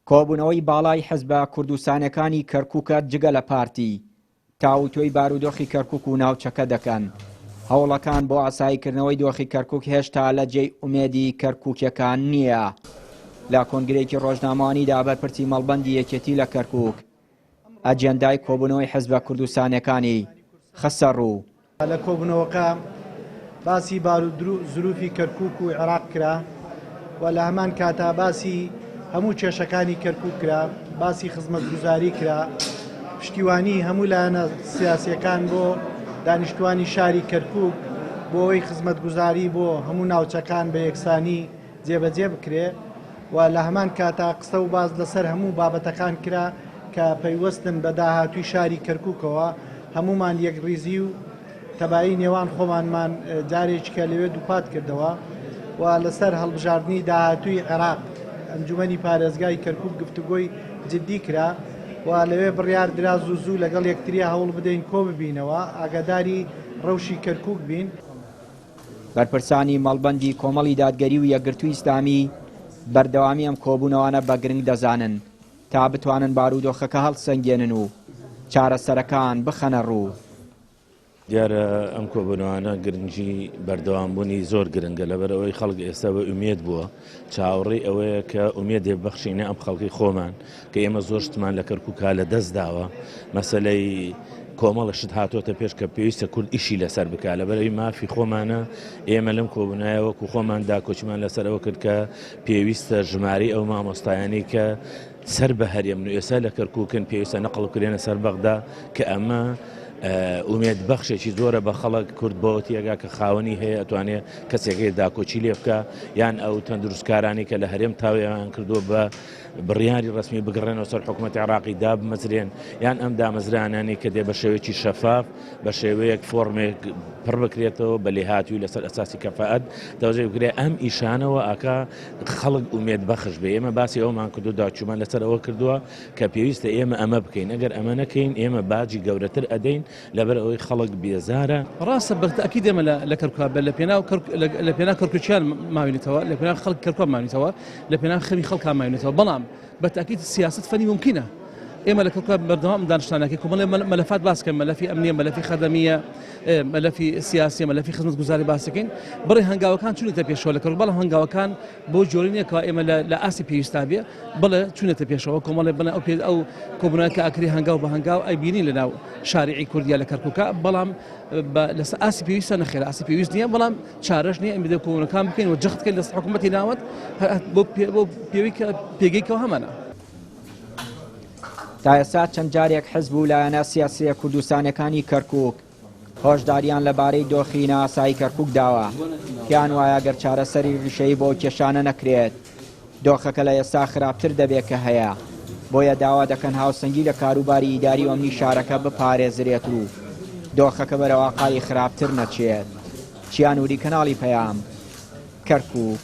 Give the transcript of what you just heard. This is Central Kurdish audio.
کۆبوونەوەی باڵای حزبە کوردستانیەکانی کەرکوکە جگە لە پارتی تاوتوێی بارودۆخی کەرکوک و ناوچەکە دەکەن. هەوڵەکان بۆ ئاساییکردنەوەی دۆخی کەرکوک هێشتا لە جێی ئومێدی کەرکوکیەکان نییە. لە کۆنگرەیەکی ڕۆژنامەوانیدا بەرپرسی مەڵبەندی یەکێتی لە کەرکوک ئەجێندای کۆبوونەوەی حزبە کوردستانیەکانی خستە ڕوو. لە کۆبوونەوەکە باسی بارودروفی کەرکوک و عێراق کرا و لە هەمان کاتا باسی هەموو کێشەکانی کەرکوک کرا، باسی خزمەتگوزاری کرا، پشتیوانی هەموو لایەنە سیاسیەکان بۆ دانیشتوانی شاری کەرکوک بۆ ئەوەی خزمەتگوزاری بۆ هەموو ناوچەکان بە یەکسانی جێبەجێ بکرێ و لە هەمان کاتا قسە و باس لەسەر هەموو بابەتەکان کرا کە پەیوەستن بە داهاتووی شاری کەرکوکەوە، هەموومان یەکڕیزی و تەبایی نێوان خۆمانمان جارێکیکە لەوێ دووپات کردەوە و لەسەر هەڵبژاردنی داهاتووی عێراق ئەنجومەنی پارێزگای کەرکوک گفتوگۆی جدی کرا و لەوێ بڕیار درا زوو زوو لەگەڵ یەکتریا هەوڵ بدەین کۆببینەوە ئاگاداری ڕەوشی کەرکوک بین. بەرپرسانی مەڵبەندی کۆمەڵی دادگەری و یەکگرتووی ئیسلامی بەردەوامی ئەم کۆبوونەوانە بە گرنگ دەزانن تا بتوانن بارودۆخەکە هەڵسەنگێنن و چارەسەرەکان بخەنە ڕوو. دیارە ئەم کۆبوونەوانە گرنگی بەردەوامبوونی زۆر گرنگە لەبەرئەوەی خەڵک ئێستا بە ئومێد بووە چاوەڕێی ئەوەیە کە ئومێدێ ببەخشینە ئەم خەڵکی خۆمان کە ئێمە زۆر شتمان لە کەرکووکا لە دەست داوە مەسەلەی کۆمەڵە شت هاتۆتە پێش کە پێویستە کورد ئیشی لەسەر بکە لەبەرەوەی مافی خۆمانە ئێمە لەم کۆبوونایە وەکو خۆمان داکۆکیمان لەسەر ئەوە کرد کە پێویستە ژمارەی ئەو مامۆستایانی کە سەر بە هەرێمن و ئێستا لە کەرکووکن پێویستە نەقڵ بکرێنە سەر بەغدا کە ئەمە ئومێد بەخشێکی زۆرە بە خەڵک کورد بەوە تێگا کە خاوەنی هەیە ئەتوانێ کەسێک هەیە داکۆکی لێ بکا یان ئەو تەندروستکارانی کە لە هەرێم تاوێیان کردووە بە بڕیاری ڕەسمی بگەڕێنەوە سەر حکوومەتی عێراقی دابمەزرێن یان ئەم دامەزرانانی کە دێ بە شێوەیەکی شەفاف بە شێوەیەک فۆرمێک پڕ بکرێتەوە بە لێهاتووی لەسەر ئەساسی کەفائەت تەوزیع بکرێ ئەم ئیشانەوە ئاکا خەڵک ئومێد بەخش بێ ئێمە باسی ئەومان کردو داچوومان لەسەر ئەوە کردووە کە پێویستە ئێمە ئەمە بکەین ئەگەر ئەمە نەکەین ئێمە باجی گەورەتر ئەدەین لەبەر ئەوەی خەڵک بێزارە. ڕاستە بە تەئکید ئێمە لە کەرکوک بە لە پێناو لە پێناو کەرکوکیان ماوینەتەوە لە پێناو خەڵک کەرکوک ماوینەتەوە لە پێناو خەمی خەڵکان ماوینەتەوە بەڵام بە تەئکید سیاسەت فەنی مومکینە ئێمە لە کەرکوک بەردەوام دانوستانەکەی کۆمەڵێ مەلەفات باس کەن مەلەفی ئەمنیە مەلەفی خەدەمیە مەلەفی سیاسیە مەلەفی خزمەتگوزاری باس دەکەین بڕێ هەنگاوەکان چونەتە پێشەوە لە کەرکوک بەڵام هەنگاوەکان بۆ جۆری نییە کەوا ئێمە لە ئاستی پێویستا بێ بڵێ چونەتە پێشەوە کۆمەڵێ بڵێ ئەو پێ ئەو کۆبوونەوە کە ئەکری هەنگاو بە هەنگاو ئەیبینین لە ناو شارعی کوردیا لە کەرکووکە بەڵام لەسەر ئاستی پێویستە نەخێر ئاستی پێویست نییە بەڵام چارەش نییە ئەمە کۆبوونەکان بکەین و جەخت بکەین لەسەر حکوومەتی ناوەند بۆ پێوی کە پێگەی کەەوە هەمانە. تا ئێستا چەند جارێک حزب و لایەنە سیاسییە کوردستانیەکانی کەرکووک هۆشداریان لەبارەی دۆخی نائاسایی کەرکوک داوە، پێیان وایە گەر چارەسەری ڕیشەیی بۆ ئەو کێشانە نەکرێت، دۆخەکە لە ئێستا خراپتر دەبێت کە هەیە، بۆیە داوا دەکەن هاوسەنگی لە کاروباری ئیداری و ئەمنی شارەکە بپارێزرێت و دۆخەکە بەرەو ئاقاری خراپتر نەچێت. چیا نوری، کەناڵی پەیام، کەرکوک.